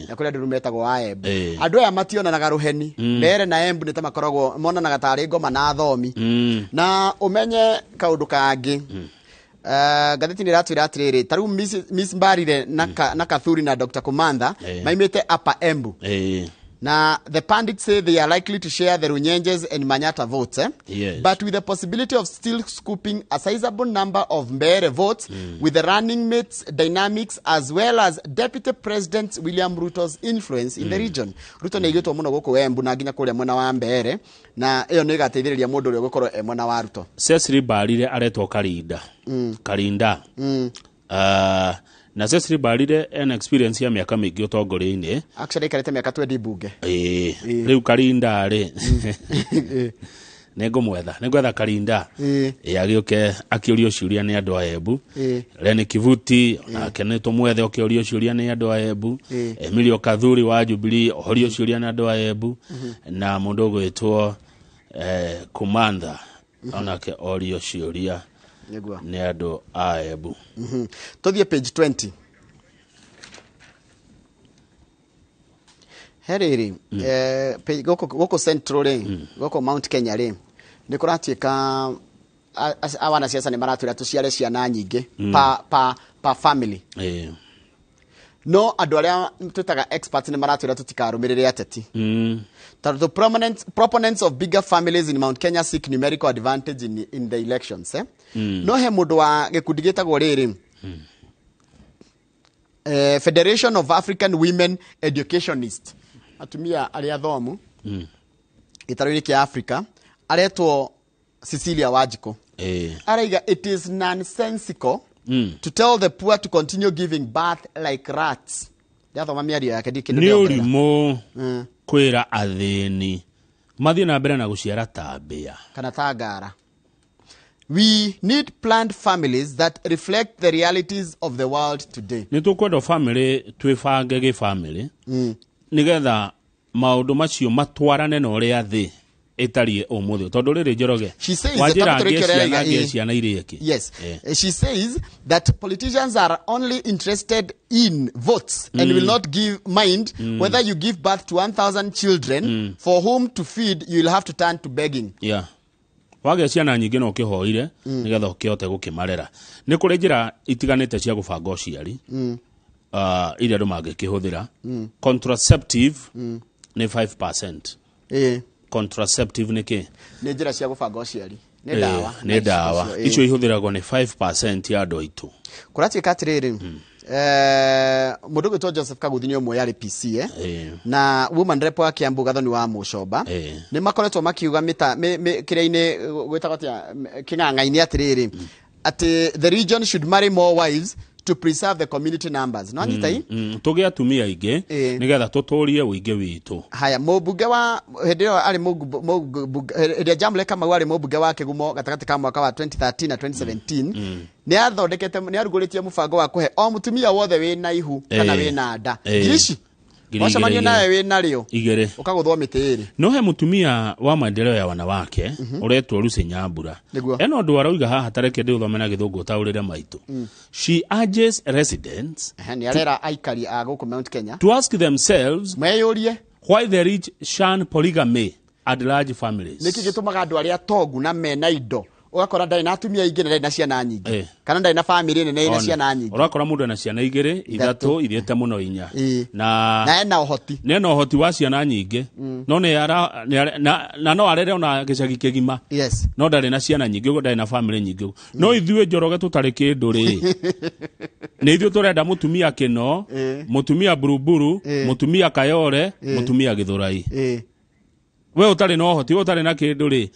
Na kũrĩ andũ rĩu metagwo a Embu. Andũ aya mationanaga rũheni. Mbeere na Embu nĩ ta makoragwo monanaga tarĩ ngoma na thomi. Na ũmenye kaũndũ kangĩ, ngathĩti nĩ ĩratwĩra atĩrĩrĩ, ta rĩu Miss Mbarire na Kathuri na Dr. Kumantha maimĩte Upper Embu. Na the pundits say they are likely to share the Runyenjes and Manyata votes, eh? Yes. But with the possibility of still scooping a sizable number of Mbeere votes with the running mates dynamics as well as Deputy President William Ruto's influence in the region. Ruto nĩ aigĩtwo mũno gũkũ Embu na nginya kũrĩa mwena wa Mbeere, na ĩyo nĩ ĩgateithĩrĩria mũndũ ũrĩa ũgũkorwo e mwena wa Ruto. Cecily Mbarire aretwo Karinda. Karinda. Na Cecily Mbarire ena experience ya mĩaka mĩingĩ ũtongoria-inĩ. Actually aikarĩte mĩaka 20 bunge. Ĩĩ, rĩu Karinda rĩ, nĩ ngũmwetha Karinda. Ĩĩ, agĩũke akĩũrio ciũria nĩ andũ a Embu. Leni Kivuti nake nĩ tũmwethe ũkĩũrio ciũria nĩ andũ a Embu. Emilio Kathuri wa Jubilee ohorio ciũria nĩ andũ a Embu, na mũndũ ũgwĩtwo Kumantha onake orio ciũria nĩ andũ a Embu. Tũthiĩ page 20. He rĩrĩ, gũkũ Central rĩ, gũkũ Mount Kenya rĩ, nĩ kũratuĩka a wanasiasa nĩ maratwĩra tũciare ciana nyingĩ pa family. No andũ arĩa twĩtaga experts nĩ maratwĩra tũtikarũmĩrĩre ateti, tondũ the proponents of bigger families in Mount Kenya seek numerical advantage in the elections, eh? No he mũndũ wa gĩkundi gĩtagwo rĩrĩ, Federation of African Women Educationists, atumia arĩa athomu gĩtarũ-inĩ kĩa Africa, aretwo Cecilia Wanjikũ. Araiga it is nonsensical to tell the poor to continue giving birth like rats. Ndathoma mĩario yake, ndirĩ kĩndũ Nĩ ndĩrongerera. ũrimũ kwĩra athĩni mathiĩ na mbere na gũciara ta mbĩa. Kana ta ngara. We need planned families that reflect the realities of the world today. Nĩ tũkwenda family twĩbange gĩ family nĩgetha maũndũ macio matwarane na ũrĩa thĩ ĩtariĩ ũmũthĩ, tondũ rĩrĩ, Njoroge, She says wanjĩra that ngĩe tũrĩkĩrĩria ciana ngĩe ciana irĩe kĩ. Yes. She says that politicians are only interested in votes and will not give mind whether you give birth to 1,000 children for whom to feed. You will have to turn to begging. Yeah. Wagĩa ciana nyingĩ no ũkĩhoire nĩgetha ũkĩhote gũkĩmarera. Nĩ kũrĩ njĩra itiganĩte cia gũbanga ũciari iria andũ mangĩkĩhũthĩra. Contraceptive nĩ 5%. Contraceptive nĩ kĩ? Nĩ njĩra cia gũbanga ũciari. Nĩ ndawa. Nĩ ndawa. Icio, Icio ihũthĩragwo nĩ 5% ya andũ aitũ. Kũratuĩka atĩrĩrĩ, mũndũ ũgwĩtwo Joseph Kaguthi nĩ ũmwe yarĩ PC, eh? Na woman rep wa Kiambu Gathoni wa Mũcomba nĩ makoretwo makiuga kĩrĩa-inĩ gwĩtagwo atĩa, kĩng'ang'a-inĩ atĩrĩrĩ, atĩ the region should marry more wives to preserve the community numbers. No anyita i? Tũgĩe atumia aingĩ nĩgetha tũtũrie ũingĩ witũ. Haya, mũmbunge wa hĩndĩ ĩyo arĩ hĩndĩ ĩrĩa Jamle Kamau arĩ mũmbunge wa Kĩgumo gatagatĩ ka mwaka wa 2013 na 2017, nĩ athondekete, nĩ arugũrĩtie mũbango wa kũhe o mũtumia wothe wĩna ihu kana wĩna nda ngiri ici Ngiri wacemania igĩrĩ, nawe wĩna rĩo igĩrĩ. Ũkagũthwo mĩtĩ ĩrĩ. No he mũtumia wa maendeleo ya wanawake ũretwo Lucy Nyambura. Ena ũndũ aroiga haha, tareke ndĩũthome na Gĩthũngũ ũtaũrĩre maitũ. She urges residents Ehe, nĩ arera aikari a gũkũ Mount Kenya to ask themselves meyũrie why the rich shun polygamy and large families. Nĩkĩ gĩtũmaga andũ arĩa tongu na mena indo ũgakora ndarĩ na atumia aingĩ na ndarĩ na ciana nyingĩ kana ndarĩ na famĩlĩ nene ĩna ciana nyingĩ? Ũrakora mũndũ ena ciana igĩrĩ, ithatũ, ithiĩte mũno inya. Na Na ena ũhoti. Nĩ ena ũhoti wa ciana nyingĩ, no nĩ ara, nĩ ara, na no arere ona gĩcagi kĩgima, no ndarĩ na ciana nyingĩ ũguo, ndarĩ na famĩlĩ nyingĩ ũguo. No ithuĩ, Njoroge, tũtarĩ kĩndũ rĩ, nĩ ithuĩ tũrenda mũtumia kĩno, mũtumia Buruburu, mũtumia Kayore, mũtumia Gĩthũrai. We ũtarĩ na ũhoti, we ũtarĩ na kĩndũ rĩ.